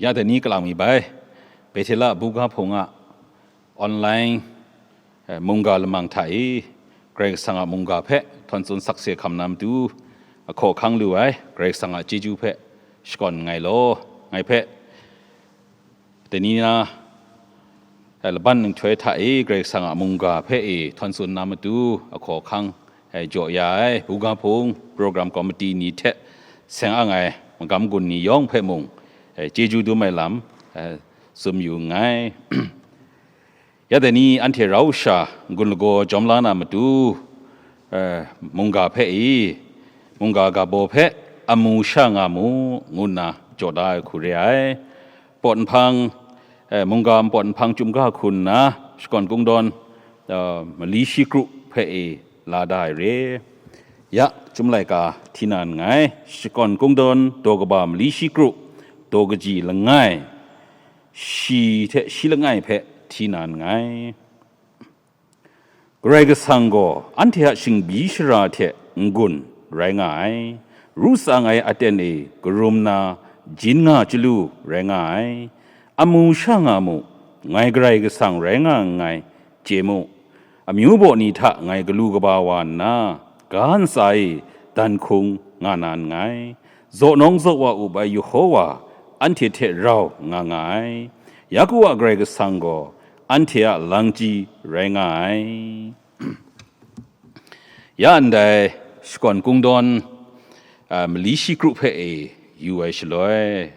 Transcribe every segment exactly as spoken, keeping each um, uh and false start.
Ya dai ni kalang mi bai, Bethela buga hpung a online, eh, mungga lamang hta e, Karai Kasang a mungga hpe htawn tsun sakse hkam na matu, ahkaw ahkang lu ai Karai Kasang a chyeju hpe shakawn nngai law, ngai hpe dai ni na, eh, laban nhtoi hta e Karai Kasang a mungga hpe e htawn tsun na matu, ahkaw ahkang, eh, jaw ya ai, buga hpung, program committee ni hte seng ang ai magam gun ni yawng hpe mung, eh, chyeju dum ai lam, eh, tsun yu nngai. Ya dai ni anhte rau sha n-gun lagaw jawm la na matu, eh, mungga hpe i, mungga ga baw hpe amu sha nga mu, ngu nna jaw da ai hku re ai. Pawt nhpang, eh, mungga npawt nhpang chyum ga hku nna, shakawn kungdawn, eh, mali shi kru hpe e la da ai re. Ya, chyum laika hti na nngai, shakawn kungdawn daw kaba mali shi kru, daw kaji langai, shi hte shi langai hpe hti na nngai. Karai Kasang gaw anhte a shingbyi shara hte n-gun rai nga ai, ru tsang ai aten e karum na jin nga chyalu rai nga ai. Amu sha nga mu, ngai Karai Kasang rai nga nngai, chye mu. Amyu baw ni hta ngai galu kaba wa nna, ga ntsa e dan hkung nga na nngai. Zaw nawng zaw wa up ai Yehova anhte hte rau nga nga ai. Yaku a Karai Kasang gaw anhte a langchyi rai nga ai. Ya ndai shakawn kungdawn, a, mali shi kru hpe e yu ai shaloi,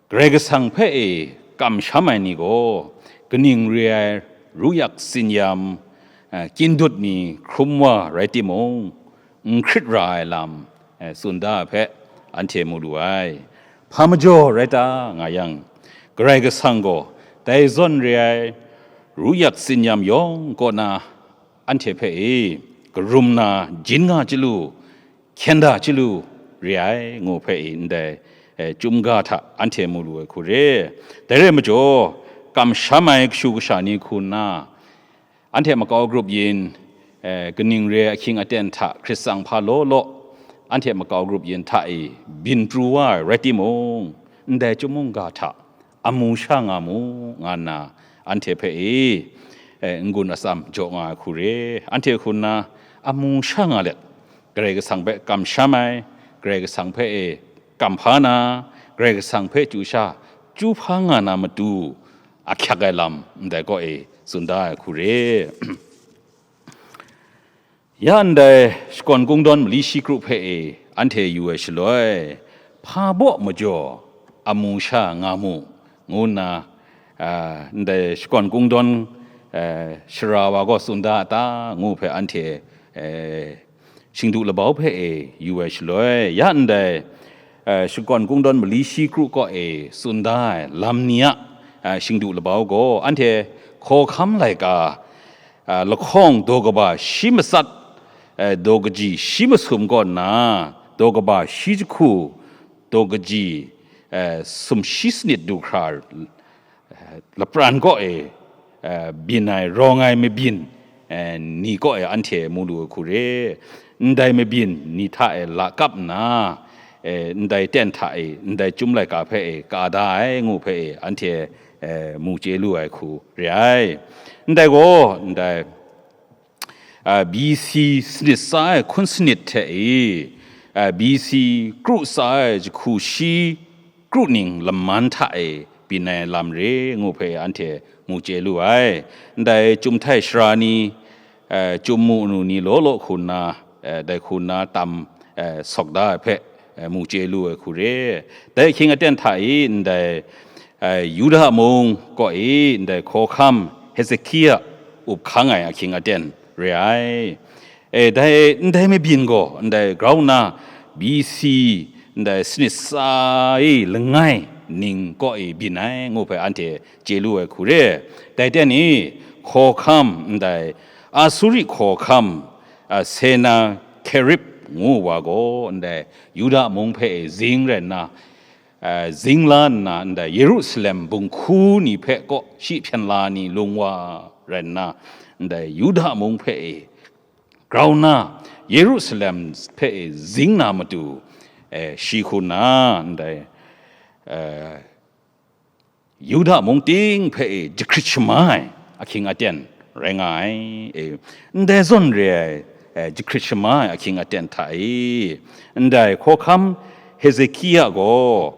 Karai Kasang hpe e kamsham ai ni gaw, kaning re ai ruyak tsinyam, a, kyindut ni hkrum wa rai timung, n hkrit ra ai lam, eh, tsun da ai hpe anhte mu lu ai. Hpa majaw rai ta nga yang, Karai Kasang gaw dai zawn re ai ruyak tsinyam yawng kaw na anhte hpe e karum na jin nga chyalu, hkyen da chyalu re ai, ngu hpe e ndai, eh, chyum ga hta anhte mu lu ai hku re. Dai rai majaw, kamsham ai kashu kasha ni hku nna, anhte makau grup yin, eh, kaning re ai ahkying aten hta hkrit tsang hpa law law, anhte makau grup yin hta e byin pru wa ai rai timung, ndai chyum mungga hta amu sha nga mu, nga nna anhte hpe e, eh, n-gun atsam jaw nga ai hku re. Anhte hku nna amu sha nga let, Karai Kasang hpe kamsham ai, Karai Kasang hpe e kamhpa na, Karai Kasang hpe chyu sha chyu hpa nga na matu, ahkyak ai lam ndai kaw e tsun da ai hku re. Ya ndai shakawn kungdawn mali shi kru hpe e anhte yu ai shaloi, hpa baw majaw amu sha nga mu, ngu nna, a, ndai shakawn kungdawn, e, shara wa gaw tsun da a ta, ngu hpe anhte, e, shingdu labau hpe e yu ai shaloi, ya ndai, e, shakawn kungdawn mali shi kru kaw e tsun da ai lam ni a, e, shingdu labau gaw anhte hkawhkam laika, e, lahkawng daw kaba shi matsat, e, daw kaji shi masum kaw nna, daw kaba shi jahku, daw kaji, e, sumshi sanit du hkra, eh, lapran kaw e, eh, byin ai, rawng ai mabyin, eh, ni kaw e anhte mu lu ai hku re. Ndai mabyin ni hta e lakap nna, eh, ndai ten hta e, ndai chyum laika hpe e ka da ai ngu hpe e anhte, eh, mu chye lu ai hku re ai. Ndai gaw, ndai, a, B C sanit tsa ai hkun sanit hte e, a, B C kru tsa ai jahku shi kru ning laman hta e byin ai lam re ngu hpe anhte mu chye lu ai. Ndai chyum htai sara ni, a, chyum mu nu ni law law hku nna, a, dai hku nna tam, a, sawk da ai hpe, a, mu chye lu ai hku re. Dai ahkying aten hta e ndai, a, Yuda mung kaw e ndai hkawhkam Hezekia up hkang ai ahkying aten re ai. E, dai, ndai mabyin gaw, ndai grau nna B C, ndai sanit tsa e langai ning kaw e byin ai, ngu hpe anhte chye lu ai hku re. Dai ten e, hkawhkam, ndai Asuri hkawhkam, a, Sennakerib ngu wa gaw, ndai Yuda mung hpe e zing rai nna, a, zing la nna, ndai Yerusalem bunghku ni hpe kaw shi hpyen la ni lung wa rai nna, ndai Yuda mung hpe e grau nna, Yerusalem hpe e zing na matu, e, shi hku nna, ndai, e, Yuda mung ting hpe e jahkrit shama ai ahkying aten rai nga ai. E, ndai zawn re ai, e, jahkrit shama ai ahkying aten hta e, ndai hkawhkam Hezekia gaw,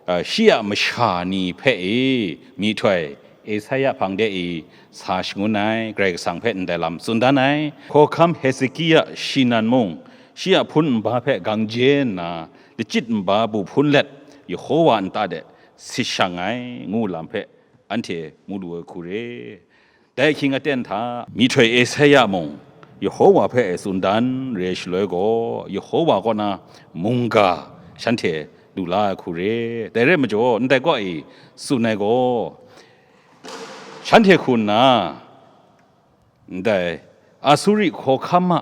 a, shi a masha ni hpe e myihtoi Esaia hpang de e sa shangun ai, Karai Kasang hpe ndai lam tsun dan ai. Hkawhkam Hezekia shi nan mung, shi a hpun nba hpe gang je nna, lachyit nba bu hpun let, Yehowa nta de sit shang ai, ngu lam hpe anhte mu lu ai hku re. Dai ahkying aten hta, myihtoi Esaia mung Yehowa hpe tsun dan re shaloi gaw, Yehowa kaw na mungga shanhte lu la ai hku re. Dai rai majaw, ndai kaw e tsun ai gaw, shanhte hku nna, ndai Asuri hkawhkam a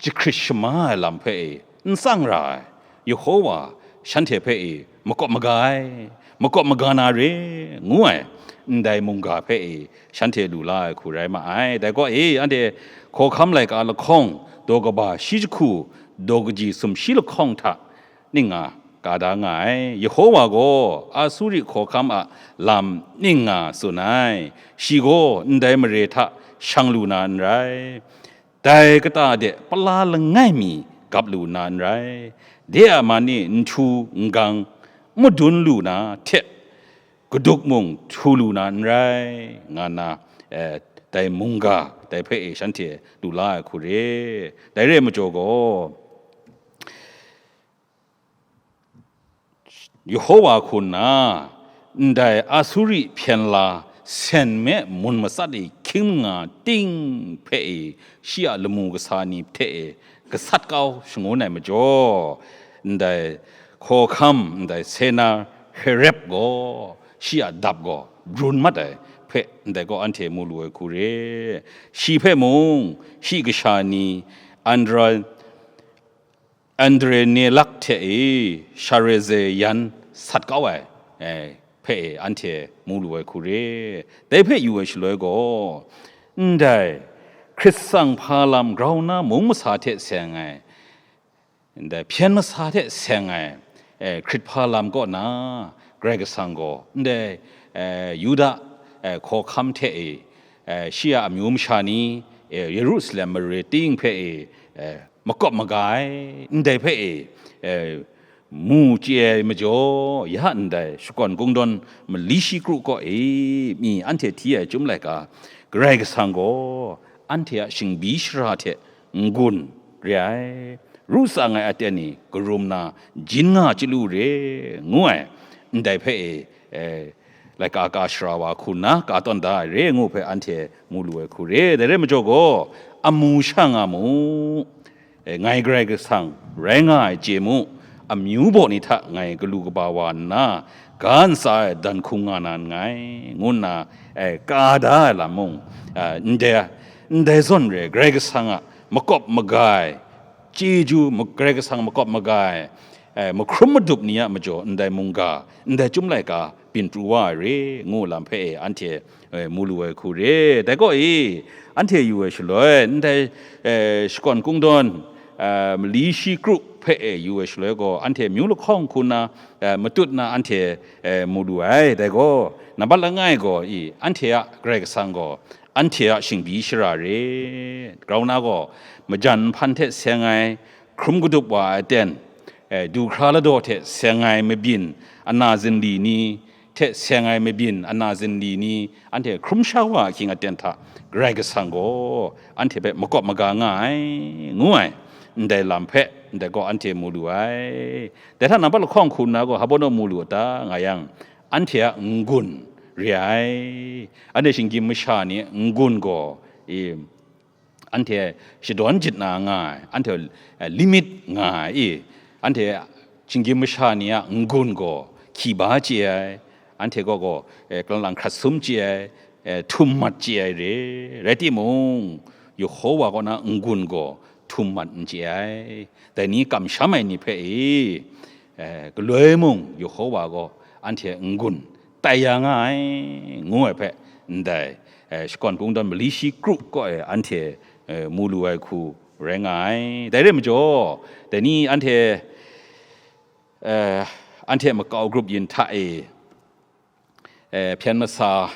jahkrit shama ai lam hpe e n tsang ra ai, Yehowa shanhte hpe e makawp maga ai, makawp maga na re, ngu ai, ndai mungga hpe e shanhte lu la ai hku rai ma ai. Dai kaw e, anhte hkawhkam laika lahkawng, daw kaba shi jahku, daw kaji sumshi lahkawng hta, ning nga ka da nga ai. Yehowa gaw Asuri hkawhkam a lam ning nga tsun ai. Shi gaw ndai mare hta shang lu na n rai, dai kata de pala langai mi gap lu na n rai, de a man e nhtu ngang madun lu na hte kaduk mung htu lu na n rai, nga nna, eh, dai mungga dai hpe e shanhte lu la ai hku re. Dai re ai majaw gaw, Yehowa hku nna, ndai Asuri hpyen la sen me mun matsat e hkying manga ting hpe e shi a lamu kasa ni hte e gasat kau shangun ai majaw, ndai hkawhkam, ndai Senaherib gaw shi a dap gaw run mat ai hpe, ndai gaw anhte mu lu ai hku re. Shi hpe mung, shi kasha ni, Andra, Andrenelak hte e Shareze yan sat kau ai, eh, hpe e anhte mu lu ai hku re. Dai hpe yu ai shaloi gaw, ndai hkrit tsang hpa lam grau na mung masa hte seng ai, ndai hpyen masa hte seng ai, eh, hkrit hpa lam kaw na, Karai Kasang gaw, ndai, eh, Yuda, eh, hkawhkam hte e, eh, shi a amyu masha ni, eh, Yerusalem mare ting hpe e, eh, makawp maga ai, ndai hpe e, eh, mu chye ai majaw, ya ndai shakawn kungdawn mali shi kru kaw e, mi anhte hti ai chyum laika, Karai Kasang gaw anhte a shingbi shara hte n-gun re ai, ru tsang ai aten ni karum na jin nga chyalu re, ngu ai, ndai hpe e, eh, laika ka shara wa hku nna ka tawn da ai re ngu hpe anhte mu lu ai hku re. Dai rai majaw gaw, amu sha nga mu, eh, ngai Karai Kasang rai nga ai chye mu, amyu baw ni hta ngai galu kaba wa nna, ga ntsa ai dan hkung nga na nngai, ngu nna, eh, ka da ai lam mung, ah, ndai, ndai zawn re, Karai Kasang a makawp maga ai, chyeju ma-, Karai Kasang makawp maga ai, eh, mahkrum madup ni a majaw ndai mungga, ndai chyum laika byin pru wa ai re, ngu lam hpe e anhte, eh, mu lu ai hku re. Dai gaw e, anhte yu ai shaloi, ndai, eh, shakawn kungdawn, eh, mali shi kru hpe e yu ai shaloi gaw, anhte myu lahkawng hku nna, eh, matut na anhte, eh, mu lu ai. Dai gaw, nambat langai gaw i, anhte a Karai Kasang gaw, anhte a shingbi shara re, grau na gaw, majan nhpan hte seng ai, hkrum kadup wa ai aten, eh, du hkra ladaw hte seng ai mabyin, ana zinli ni hte seng ai mabyin, ana zinli ni, anhte hkrum sha wa ahkying aten hta, Karai Kasang gaw anhte hpe makawp maga nga ai, ngu ai, ndai lam hpe, ndai gaw anhte mu lu ai. Dai hta nambat lahkawng hku nna gaw, hpa baw naw mu lu a ta, nga yang, anhte a n-gun re ai, anhte shinggyim masha ni a n-gun gaw, e, anhte shadawn jit na nga ai, anhte, eh, limit nga ai i, anhte shinggyim masha ni a n-gun gaw hkyi ba chye ai, anhte gaw gaw, eh, kalang lang hkrat sum chye ai, eh, htum mat chye ai re, rai timung, Yehowa kaw na n-gun gaw htum mat n chye ai. Dai ni kamsham ai ni hpe e, eh, galoi mung Yehowa gaw anhte n-gun tai ya nga ai, ngu ai hpe, ndai, eh, shakawn kungdawn mali shi kru kaw e anhte, eh, mu lu ai hku rai nga ai. Dai re majaw, dai ni anhte, eh, anhte makau grup yin hta e, E, hpyen masa,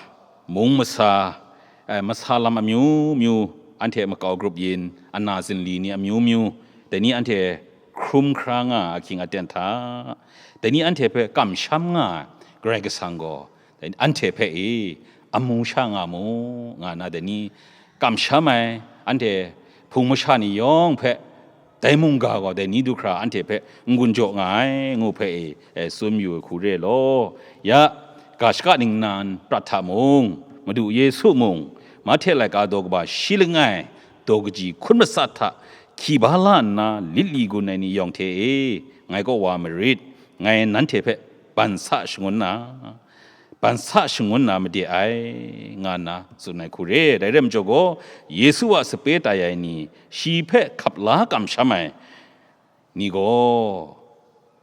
mung masa, e, masa lam amyu myu, anhte makau grup yin, ana zinli ni amyu myu, dai ni anhte hkrum hkra nga ai ahkying aten hta, dai ni anhte hpe kamsham nga ai Karai Kasang gaw, dai ni anhte hpe e, amu sha nga mu, nga nna dai ni kamsham ai, anhte hpung masha ni yawng hpe, dai mungga gaw dai ni du hkra anhte hpe n-gun jaw nga ai, ngu hpe e, e, tsun yu ai hku re law. Ya, ga shaka ningnan prat hta mung, Madu Yesu mung, Mahte laika daw kaba shi langai, daw kaji hkun matsat hta hkyi ba la nna lit li gun ai ni yawng hte e, ngai kaw wa marit, ngai nanhte hpe ban sa shangun na, ban sa shangun na made ai, nga nna tsun ai hku re. Dai rai majaw gaw, Yesu a sape tai ai ni, shi hpe hkap la kamsham ai ni gaw,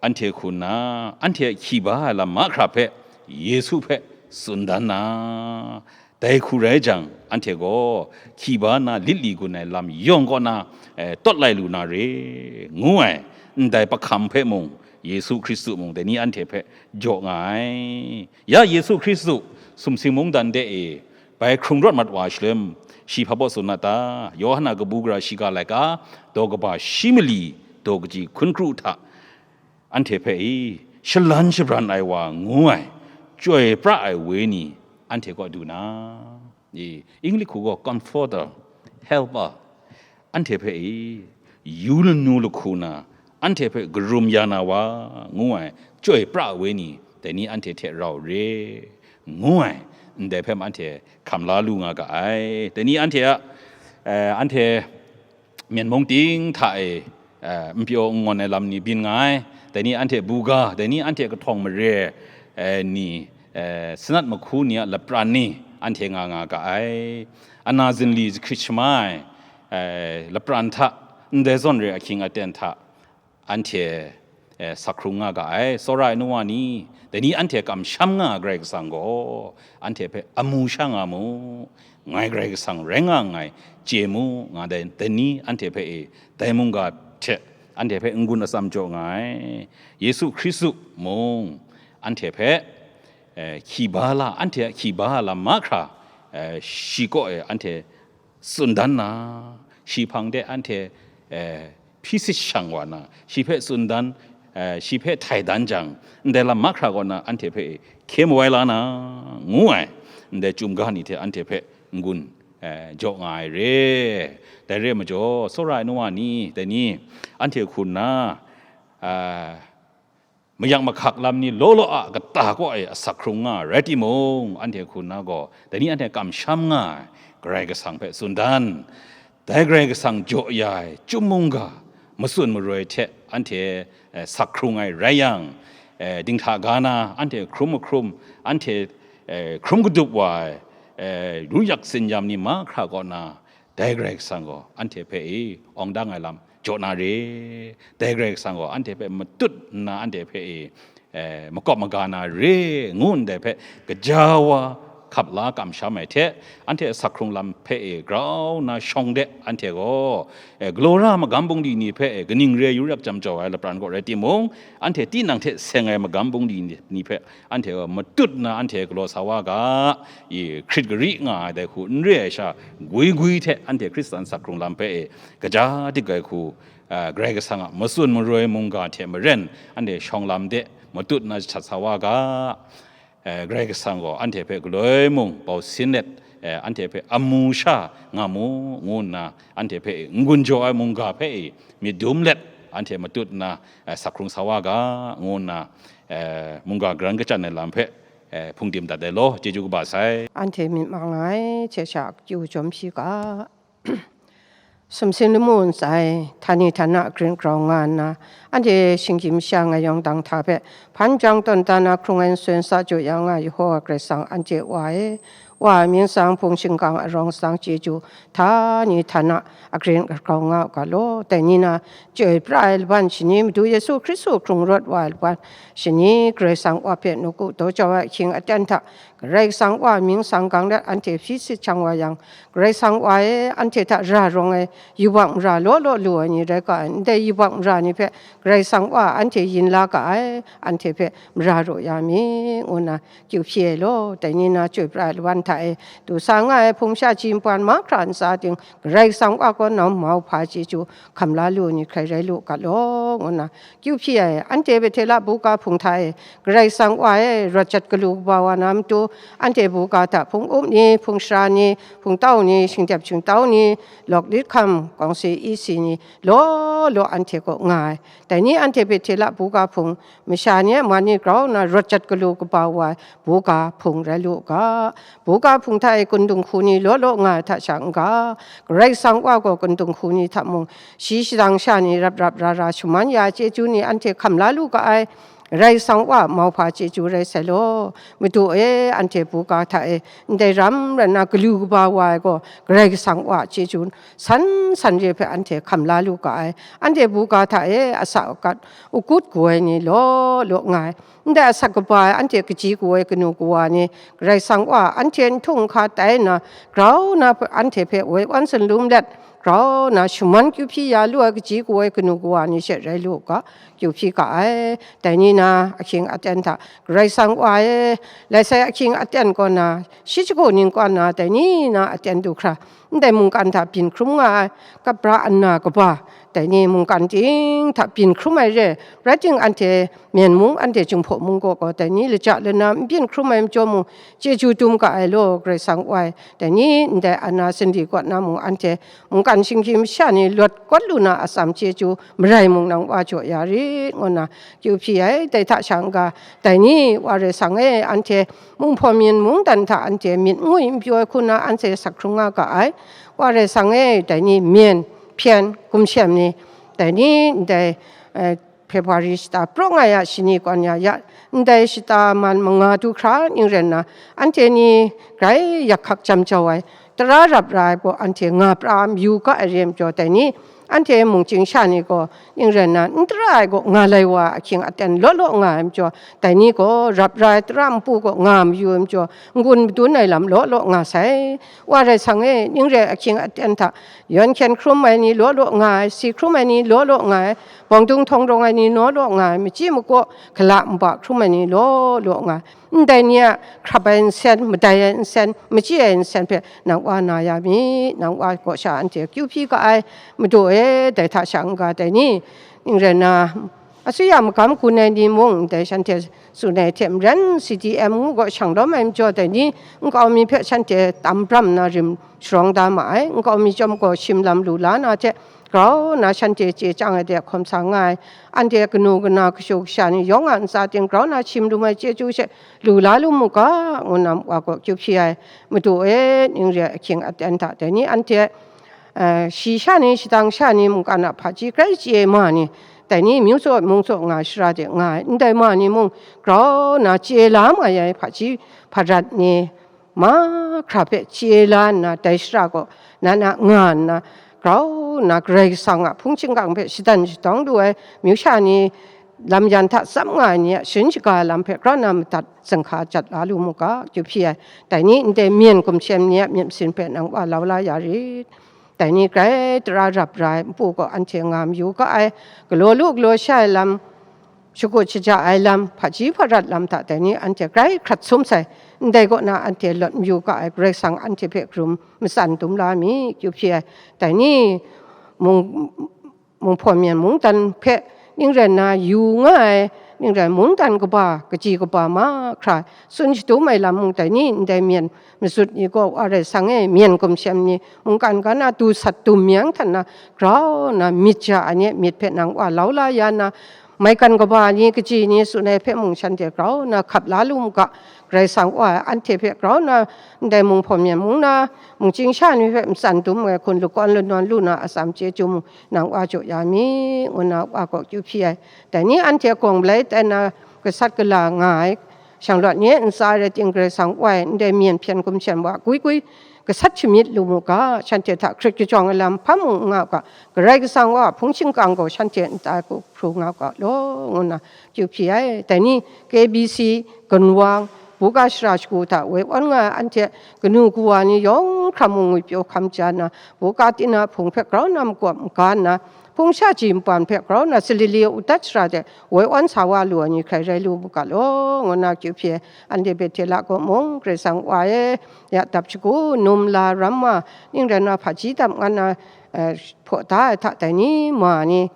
anhte hku nna, anhte a hkyi ba ai lam mahkra hpe, Yesu hpe tsun dan na, dai hku rai jang, anhte gaw hkyi ba nna lit li gun ai lam yawng kaw na, eh, tawt lai lu na re, ngu ai, ndai pahkam hpe mung, Yesu Hkristu mung, dai ni anhte hpe jaw nga ai. Ya Yesu Hkristu sumsing mungdan de e bai hkrung rawt mat wa ai shalem, shi hpa baw tsun na ta? Yawhan a kabu gara shiga laika, daw kaba shi mali, daw kaji hkun kru hta, anhte hpe i, shalan shabran ai wa ngu ai, chyoi pra ai wenyi, anhte kaw du na, i, English hku gaw comforter, helper, anhte hpe i, yu lanu lahku na, anhte hpe karum ya na wa, ngu ai, chyoi pra ai wenyi, dai ni anhte hte rau re, ngu ai, ndai hpe anhte hkam la lu nga ga ai. Dai ni anhte a, eh, anhte Myen mung ting hta e, eh, n pyaw n ngawn ai lam ni byin nga ai. Dai ni anhte buga, dai ni anhte kahtawng mare, eh, ni, eh, sanat mahku ni a lapran ni anhte nga nga ga ai. Ana zinli jahkrit shama ai, eh, lapran hta, ndai zawn re ahkying aten hta, anhte, eh, sak hkrung nga ga ai. Tsawra ai nu wa ni, dai ni anhte kamsham nga ai Karai Kasang gaw, anhte hpe amu sha nga mu, ngai Karai Kasang rai nga nngai, chye mu, nga dai, dai ni anhte hpe e, dai mungga hte anhte hpe n-gun atsam jaw nga ai. Yesu Hkristu mung anhte hpe, eh, hkyi ba la, anhte a hkyi ba lam mahkra, eh, shi kaw e anhte tsun dan na, shi hpang de anhte, eh, hpyi sit shang wa na, shi hpe tsun dan, eh, shi hpe htai dan jang, ndai lam mahkra kaw na anhte hpe hkye mawai la na, ngu ai, ndai chyum ga ni hte anhte hpe n-gun, eh, jaw nga ai re. Dai re ai majaw, tsawra ai nu wa ni, dai ni, anhte hku nna, ah, mayak mahkak lam ni law law a kata kaw e asak hkrung nga ai rai timung, anhte hku nna gaw, dai ni anhte kamsham nga ai Karai Kasang hpe tsun dan, dai Karai Kasang jaw ya ai chyum mungga, matsun maroi hte anhte, eh, sak hkrung ai rai yang, eh, dinghta ga na anhte hkrum mahkrum, anhte, eh, hkrum kadup wa ai, eh, ru yak tsin-yam ni mahkra kaw na, dai Karai Kasang gaw anhte hpe e awng dang ai lam jaw na re, dai Karai Kasang gaw anhte hpe matut nna anhte hpe e, eh, makawp maga na re, ngu ndai hpe gaja wa hkap la kamsham ai hte, anhte asak hkrung lam hpe e grau nna shawng de anhte gaw, eh, galaw ra magam bungli ni hpe e kaning re yu rak jam jau ai lapran kaw rai timung, anhte tinang hte seng ai magam bungli ni hpe anhte gaw matut nna anhte galaw sa wa ga, i hkrit gari nga ai dai hku n re ai sha, gwi gwi hte anhte Hkristan sak hkrung lam hpe e kaja dik ai hku, a, Karai Kasang a matsun maroi mungga hte maren anhte shawng lam de matut nna jahtat sa wa ga, e, Karai Kasang gaw anhte hpe galoi mung bau sin let, e, anhte hpe amu sha nga mu, ngu nna anhte hpe e n-gun jaw ai mungga hpe e myit dum let anhte matut nna, e, sak hkrung sa wa ga, ngu nna, e, mungga garan kachyan ai lam hpe, eh, hpungdim dat ai law, chyeju kaba sai. Anhte myit mang ai hte sha akyu jawm shi ga. Sumsing lamu ntsa e, htani htana grin grau nga nna, anhte shinggyim masha nga yawng dang hta hpe, hpan jang tawn dan a hkrung ai nsen sa jaw ya nga ai Yehowa Karai Kasang anhte Wa e, Wa a mying tsang hpung shingkang arawng tsang chyeju, htani htana agrin grau nga u ga law, dai ni na, chyoi pra ai laban shani Madu Yesu Hkristu hkrung rawt wa ai laban shani Karai Kasang Wa hpe nawku daw jau ai ahkying aten hta Karai Kasang Wa mying sang gang let anhte hpyi sit shang wa yang, Karai Kasang Wa e, anhte hta ra rawng ai yubak mara law law lu ai ni rai ga ai, ndai yubak mara ni hpe Karai Kasang Wa anhte yin la ga ai, anhte hpe mara raw ya mi, ngu nna kyu hpyi ai law. Dai ni na chyoi pra ai lawan hta e, du sa nga ai hpung masha ji npan mahkra ntsa ting, Karai Kasang Wa gaw nau mauhpa chyeju hkam la lu ni hkrai rai lu ga law, ngu nna kyu hpyi ai. Anhte Bethela buga hpung hta e, Karai Kasang Wa e, rawt jat galu kaba wa na matu, anhte buga hta hpung up ni, hpung sara ni, hpung tau ni, shingdep shingtau ni, lawk lit hkam, kawng si, isi ni, law law anhte kaw nga ai. Dai ni anhte Bethela buga hpung, masha ni a man ni grau nna rawt jat galu kaba wa ai buga hpung rai lu u ga. Buga hpung hta e kun dinghku ni law law nga ai hta sha n-ga, Karai Kasang Wa gaw kun dinghku ni hta mung, shi shadang sha ni rap rap ra ra shaman ya ai chyeju ni anhte hkam la lu ga ai, Karai Kasang Wa mauhpa chyeju rai sai law. Madu e, anhte buga hta e, ndai ram rai nna galu kaba wa ai gaw, Karai Kasang Wa chyeju san san re hpe anhte hkam la lu ga ai. Anhte buga hta e, asa akat, ukut gu ai ni law law nga ai. Ndai asak kaba ai anhte kaji kaw ai kanu kawa ni, Karai Kasang Wa anhte nhtung nhka tai nna, grau nna anhte hpe woi wan tsun lum let, grau nna shaman kyu hpyi ya lu ai kaji kaw ai kanu kawa ni she rai lu u ga, kyu hpyi ga ai. Dai ni na ahkying aten hta, Karai Kasang Wa e, lai sai ahkying aten kaw na, shi shagu ningkau na, dai ni na aten du hkra, ndai mungkan hta byin hkrum nga ai, kapra ana kaba, dai ni mungkan ting hta byin hkrum ai re, rai ting, anhte Myen mung, anhte Jinghpaw mung kaw gaw, dai ni laja lana n byin hkrum ai majaw mung, chyeju dum ga ai law, Karai Kasang Wa e. Dai ni ndai ana sindi kaw na mung, anhte mungkan shinggyim masha ni lawt kawt lu na atsam chyeju marai mung nang Wa jaw ya rit, ngu nna kyu hpyi ai. Dai hta sha n-ga, dai ni Wa Karai Kasang e, anhte Munghpaw Myen mungdan hta anhte myit n ngwi n pyaw ai hku na anhte sak hkrung nga ga ai. Wa Karai Kasang e, dai ni myen, hpyen, gumshem ni, dai ni ndai, eh, February shata prawng ai a shani kawn ya ya, ndai shata man manga du hkra ning rai nna, anhte ni grai yak hkak jam jau ai, tara rap ra ai gaw anhte nga pra mayu ga ai re ai majaw, dai ni anhte mungchying sha ni gaw ning rai nna, n tara ai gaw nga lai wa ahkying aten law law nga ai majaw, dai ni gaw rap ra ai tara npu gaw nga mayu ai majaw, n-gun madun ai lam law law nga sai. Wa Karai Kasang e, ning rai ahkying aten hta, yawn hkyen hkrum ai ni law law nga ai, si hkrum ai ni law law nga ai, bawng dung htawng rawng ai ni law law nga ai, machyi makaw, gala nba hkrum ai ni law law nga ai, ndai ni a hkrap ai nsen, madai ai nsen, machyi ai nsen hpe nang Wa na ya mi, nang Wa kaw sha anhte akyu hpyi ga ai. Madu e, dai hta sha n-ga, dai ni ning rai nna, asuya magam gun ai ni mung, ndai shanhte tsun ai hte maren, C D M ngu gaw shang lawm ai majaw, dai ni nkau mi hpe shanhte tam bram nna rim sharawng da ma ai. Nkau mi chyawm gaw shim lam lu la na hte, grau nna shanhte chye chyang ai de hkawm sa nga ai. Anhte kanu kana kashu kasha ni yawng a ntsa ting grau nna shim lum ai chyeju she lu la lu mu ga, ngu nna Wa gaw kyu hpyi ai. Madu e, ning re ai ahkying aten hta, dai ni anhte eh, shi sha ni, shadang sha ni, mungkan a hpaji grai chye ma ni, dai ni myu tsaw mung tsaw nga ai shara de nga ai, ndai ma ni mung grau nna chye la ma ai, hpaji hparat ni mahkra hpe chye la nna, dai shara gaw na na nga nna, grau nna Karai Kasang a hpung shingkang hpe shadan shadawng lu ai myu sha ni, lam yan hta tsap nga ai ni a sharin shaga lam hpe grau nna madat zinghka jat la lu mu ga, kyu hpyi ai. Dai ni ndai myen gumshem ni a myit masin hpe nang Wa lau la ya rit. Dai ni grai tara rap ra ai npu gaw anhte nga mayu ga ai, galaw lu galaw sha ai lam, shakut shaja ai lam, hpaji hparat lam hta dai ni anhte grai hkrat sum sai. Ndai kaw na anhte lawt mayu ga ai, Karai Kasang anhte hpe karum matsan dum la mi, kyu hpyi ai. Dai ni mung, Munghpaw Myen mungdan hpe ning rai nna yu nga ai, ning rai mungdan kaba, kaji kaba mahkra tsun shadum ai lam mung dai ni, ndai myen mazut ni gaw, Wa Karai Kasang e, myen gumshem ni mungkan ga na du sat dum myang htan na, grau nna myit ja ai ni a myit hpe nang Wa lau la ya nna, maigan kaba ni, kaji ni tsun ai hpe mung shanhte grau nna hkap la lu mu ga, Karai Kasang Wa anhte hpe grau nna, ndai Munghpaw Myen mung na, mungchying sha ni hpe matsan dum ai hkun lakawn lanawn lu na atsam chyeju mung nang Wa jaw ya mi, ngu nna Wa gaw kyu hpyi ai. Dai ni anhte gawng malai tai nna gasat gala nga ai, shanglawt ni e ntsa rai ting, Karai Kasang Wa e, ndai myen hpyen gumshem wa gwi gwi gasat shamyit lu mu ga, shanhte hta hkrit kajawng ai lam hpa mung n nga u ga, Karai Kasang Wa a hpung shingkang gaw shanhte nta hku hpru nga u ga law, ngu nna kyu hpyi ai. Dai ni K B C, Gunwang, Buga shara shagu hta woi awn nga ai anhte kanu kawa ni yawng hkra mung ngwipyaw hkam ja nna, buga tina hpung hpe grau na makawp maga nna, hpung sha ji mapan hpe grau na salili udat shara de woi awn sa wa lu ai ni hkrai rai lu mu ga law, ngu na akyu hpyi ai. Anhte Betela kaw mung, Karai Kasang Wa e, ya dap shagu, num la ram wa, ning rai na hpaji dap nga na, eh, hpaw da ai hta, dai ni ma ni,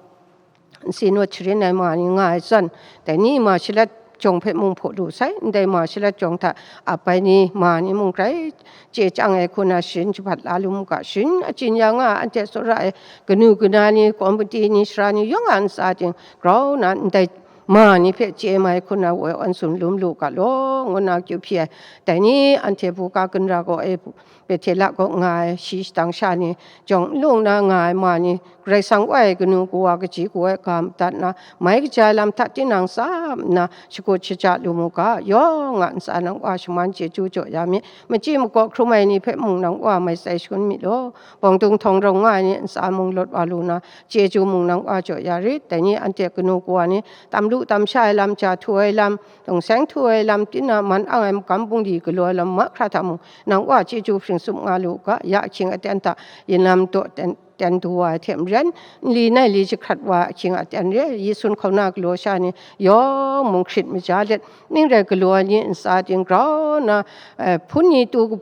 nsi nawt sharin ai ma ni nga ai zawn, dai ni ma shalat jawng hpe mung hpaw lu sai, ndai ma shalat jawng hta ap ai ni ma ni mung grai chye chyang ai hku na sharin jahpat la lu mu ga, sharin achyin ya nga ai anhte tsawra ai kanu kana ni, komiti ni, sara ni yawng a ntsa ting grau na ndai ma ni hpe chye mai hku na woi awn tsun lum lu ga law, ngu na akyu hpyi ai. Dai ni anhte buga ginra gaw e, Betela kaw nga ai shi shadang sha ni jawng n lung na nga ai ma ni, Karai Kasang Wa e kanu kawa kaji kaw ai ga madat na, mai kaja ai lam hta tinang tsap nna shakut shaja lu mu ga, yawng a ntsa nang Wa shaman chyeju jaw ya mi, machyi makaw hkrum ai ni hpe mung nang Wa mai tsai shangun mi law, bawng dung htawng rawng nga ai ni ntsa mung lawt wa lu na, chyeju mung nang Wa jaw ya rit. Dai ni anhte kanu kawa ni tam lu tam sha ai lam, ja htu ai lam, dawng seng htu ai lam, tina man ang ai magam bungli galaw ai lam mahkra hta mung, nang Wa chyeju hpring tsup nga lu u ga, ya ahkying aten hta yin lam daw ten, ten du wa ai hte maren, nli nai li jahkrat wa ai ahkying aten re, Yesu hkauna galaw sha ni yawng mung hkrit maja let, ning rai galaw ai ni ntsa ting grau na, eh, hpun ni tu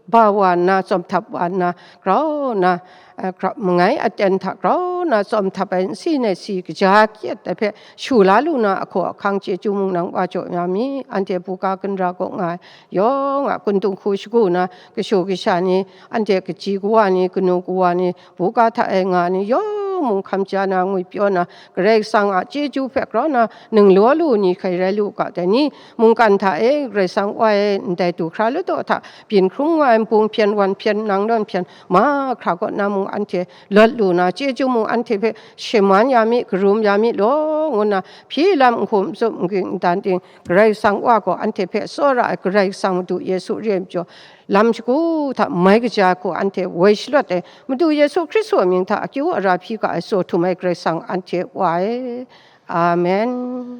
ba wa nna, tsawm htap wa nna, grau na, eh, grau, mangai aten hta grau na tsawm htap ai nsi nai si kaja kyet ai hpe shu la lu na, ahkaw ahkang chyeju mung nang Wa jaw ya mi, anhte buga ginra kaw nga ai yawng a kundung hku shagu na, kashu kasha ni, anhte kaji kawa ni, kanu kawa ni, buga hta e nga ni yawng mung hkam ja na, ngwipyaw na, Karai Kasang a chyeju hpe grau na ninglaw lu ni hkrai rai lu u ga, dai ni mungkan hta e Karai Kasang Wa e ndai du hkra ladaw hta byin hkrung nga ai nbung hpyen, wan hpyen, nang nawn hpyen, mahkra kaw na mung anhte lawt lu na, chyeju mung anhte hpe shaman ya mi, karum ya mi law, ngu na hpyi lam nhkum ntsup, n ging n dan ting, Karai Kasang Wa gaw anhte hpe tsawra ai Karai Kasang Madu Yesu re ai majaw, lam shagu hta mai kaja ai hku anhte woi shalawt ai Madu Yesu Hkristu a mying hta akyu ara hpyi ga ai tsaw htum ai Karai Kasang anhte Wa e. Amen.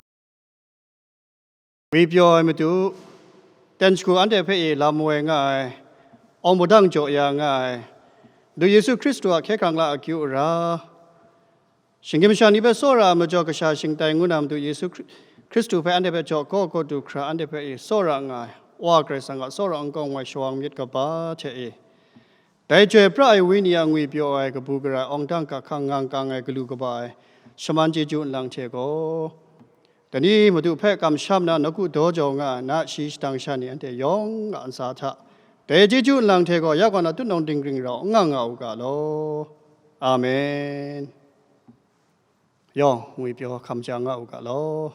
Ngwipyaw ai Madu, ten shagu anhte hpe e lam woi nga ai, awng padang jaw ya nga ai, Madu Yesu Hkristu a hkye hkrang la akyu ara, shinggyim masha ni hpe tsawra ai majaw kasha shingtai ngu na Madu Yesu Hkri-, Hkristu hpe anhte hpe jaw kaw kaw du hkra anhte hpe e tsawra nga ai, Wa Karai Kasang a tsawra nkau ngoi shawang myit kaba hte e, dai Chyoi pra ai Wenyi a ngwipyaw ai, kabu gara ai, awng dang ga hkang ngang kang ai, galu kaba ai, shaman chyeju nlang hte gaw, dai ni Madu hpe kamsham na nawku daw jau nga ai, na shi shadang sha ni anhte yawng a ntsa hta, dai chyeju nlang hte gaw ya kaw na tutnawng dinggring rau n nga nga u ga law. Amen. Yawng ngwipyaw hkam ja nga u ga law.